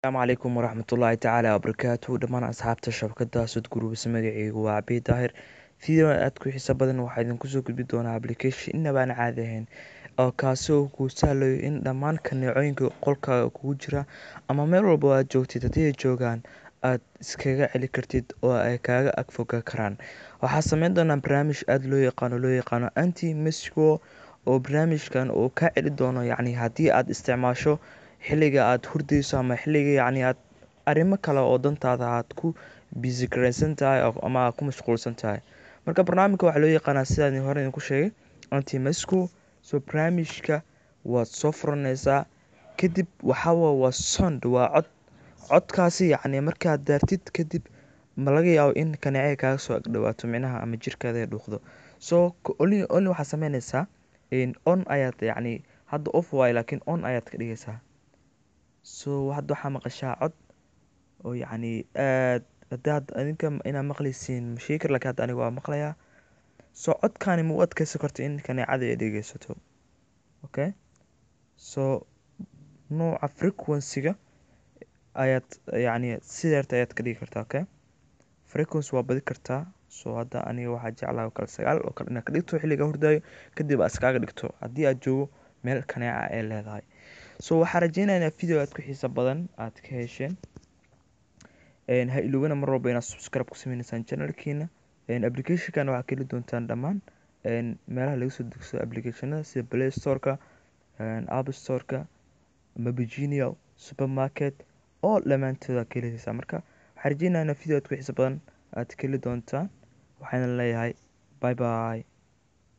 Asalaamu calaykum waraxmatullaahi tacaala wabarakaatuhu dhammaan asxaabta shabakada Sud Groups. Magacaygu waa Cabiid Daahir. Video aad ku xiiso badan waxaa idinku soo gudbi doonaa application inaba aan caadi ahayn, oo kaasi oo kuu sahlayo in dhammaan kaneecooyinka qolkaaga kugu jira ama meel walba oo aad joogtid haddii ay joogaan aad iskaga celi kartid oo ay kaaga ag fogaa karaan. Waxaa sameyn doonaa barnaamij aada loo yaqaano Anti Mosquito, oo barnaamijkan uu kaa celi doono, yacni haddii aad isticmaasho xilliga aad hurdayso ama xilliga, yacni, aad arrimo kale oo dantaada aad ku busy garaysan tahay ama aad ku mashquulsan tahay. Marka barnaamijka waxaa loo yaqaanaa, sidaan hore idinku sheegay, Anti Mosquito. So barnaamijka waad soo furanaysaa, kadib waxaa waa sound, waa cod. Codkaasi, yacni, markaad daartid kadib, ma laga yaabo in kaneecada kaaga soo agdhawaato micnaha ama jirkaada ay dhuuqdo. So only waxaad sameynaysaa on ayaad, yacni, hadda off waayo, laakiin on ayaad ka dhigaysaa. So hadda waxaa maqashaa cod oo, yacni, aad hadaad adinka inaad maqleysiin ma sheegi karo, lakin hadda aniga waa maqlayaa. So codkani ma u adkeysan karto in kaneecada ay dhegeysato. Okay, so nooca frequency-ga ayaad, yacni, sideerta ayaad ka dhigi kartaa. Okay, frequency waa badi kartaa. So hadda aniga waxaa jeclahay oo kale 9 oo kale inaad ka dhigto xilliga hurdaayo, kadib aad iskaaga dhigto haddii aad joogo meel kaneeca ay leedahay. So waxaa rajeynaya inaad video aad ku xiiso badan aad ka hesheen. Ha iloobina mar walba inaad subscribe ku sameyneysaan channelkiina. Applicationkan waxaa ka heli doontaan dhammaan meelaha laga soo degsado applicationada, sida Play Storeka, App Storeka, Mobigenial, supermarket oo dhammaantooda ka heleysaa. Marka waxaa rajeynaya inaad video aad ku xiiso badan aad ka heli doontaan. Waxaana leeyahay bye bye.